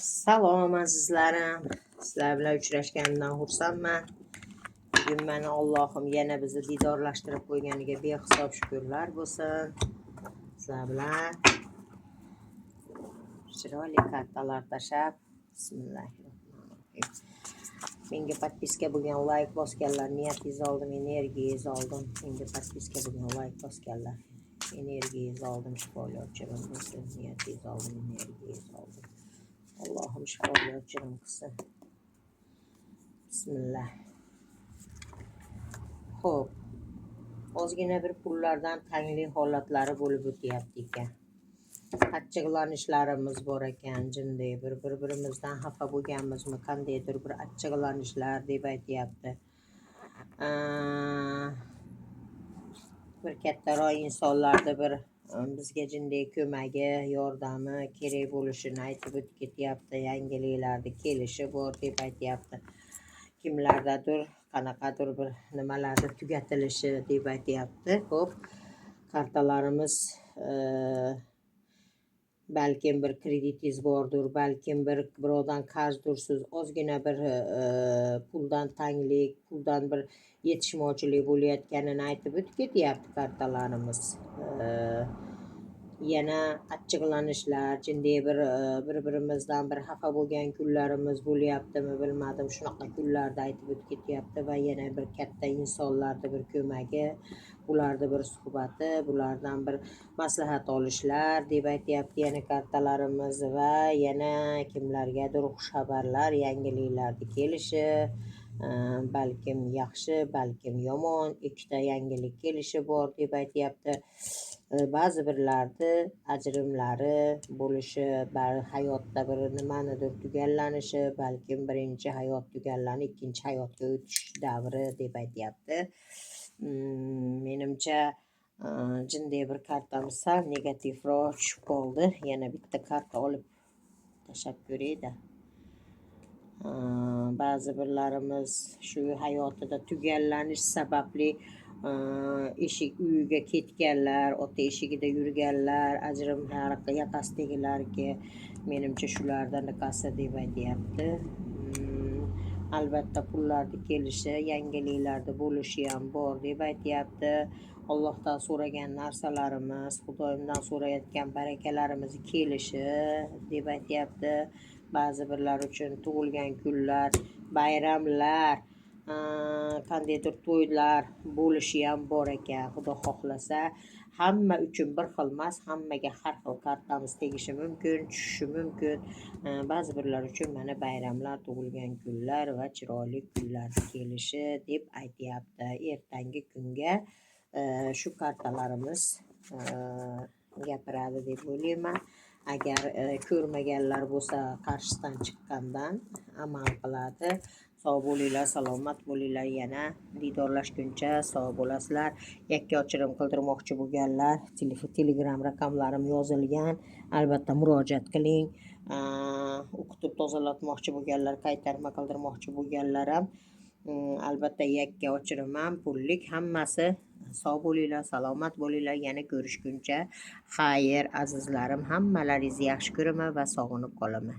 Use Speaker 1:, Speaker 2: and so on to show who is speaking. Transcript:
Speaker 1: Salom, azizlarim. Sizlar bilan uchrashganimdan xursandman. Bugun mani Allohim yana bizni diydorlashtirib qo'yganiga behisob shukrlar bo'lsin. Sizlar bilan chiroyli kartalar tashlab, bismillahirrohmanirrohim. Menga подписка bo'lgan, layk bosganlar, niyatingizni oldim, energiyangizni oldim. Menga подписка bo'lgan, layk bosganlar, energiyangizni oldim, shifoli ochirim bo'lsin. Niyatingizni oldim, energiyangizni oldim. Allohim shifoli ochirim qilsin. Bismillah. Xo'p, ozgina bir pullardan tanglik holatlari bo'lib o'tyapti ekan. Achchiqlanishlarimiz bor ekan, jinday bir-birimizdan xafa bo'lganmizmi, qandaydir bir achchiqlanishlar deb aytyapti. Bir kattaroq insonlarni bir bizga jinday ko'magi, yordami kerak bo'lishini aytib o'tib ketyapti. Yangiliklarni kelishi bor deb aytyapti. Kimlardadir qanaqadir bir nimalarni tugatilishi deb aytyapti. Xo'p, kartalarimiz balkim bir kreditingiz bordir, balkim bir birovdan qarzdursiz, ozgina bir puldan tanglik, puldan bir yetishmovchilik bo'layotganini aytib o'tib ketyapti kartalarimiz. Yana achchiqlanishlar, jinday bir bir-birimizdan bir xafa bo'lgan kunlarimiz bo'lyaptimi, bilmadim. Shunaqa kunlarda aytib o'tib ketyapti va yana bir katta insonlarni bir ko'magi, ularni bir suhbati, bulardan bir maslahat olishlar deb aytyapti yana kartalarimiz va yana kimlargadir xushxabarlar, yangiliklarni kelishi, balkim yaxshi, balkim yomon ikkita yangilik kelishi bor deb aytyapti. Ba'zi birlarni ajrimlari bo'lishi, hayotda bir nimanidir tugallanishi, balkim birinchi hayot tugallanib, ikkinchi hayotga o'tish davri deb aytyapti. Menimcha, jinday bir kartamiz sal negativroq tushib qoldi. Yana bitta karta olib tashlab ko'ray-da. Ba'zi birlarimiz shu hayotida tugallanish sababli eshik uyiga ketganlar, ota eshigida yurganlar, ajrim yoqasidagilarga, menimcha, shulardan anaqasi deb aytyapti. Albatta pullarni kelishi, yangiliklarni bo'lishi ham bor deb aytyapti. Allohdan so'ragan narsalarimiz, Xudoyimdan so'rayotgan barakalarimiz kelishi deb aytyapti. Ba'zi birlar uchun tug'ilgan kunlar, bayramlar, qandaydir to'ylar bo'lishi ham bor ekan, Xudo xohlasa. Hamma uchun bir xil emas, hammaga har xil kartamiz tegishi mumkin, tushishi mumkin. Ba'zi birlar uchun mana bayramlar, tug'ilgan kunlar va chiroyli kunlar kelishi deb aytyapti. Ertangi kunga shu kartalarimiz gapiradi deb o'ylayman. Agar ko'rmaganlar bo'lsa, qarshisidan chiqqandan amal qiladi. Sog' bo'linglar, salomat bo'linglar. Yana diydorlashguncha sog' bo'lasizlar. Yakka ochirim qildirmoqchi bo'lganlar, Telegram raqamlarim yozilgan. Albatta murojaat qiling. O'qitib tozalatmoqchi bo'lganlar, qaytarma qildirmoqchi bo'lganlar ham albatta yakka ochirim ham pullik hammasi. Sog' bo'linglar, salomat bo'linglar. Yana ko'rishguncha xayr, azizlarim. Hammalaringizni yaxshi ko'raman va sog'inib qolaman.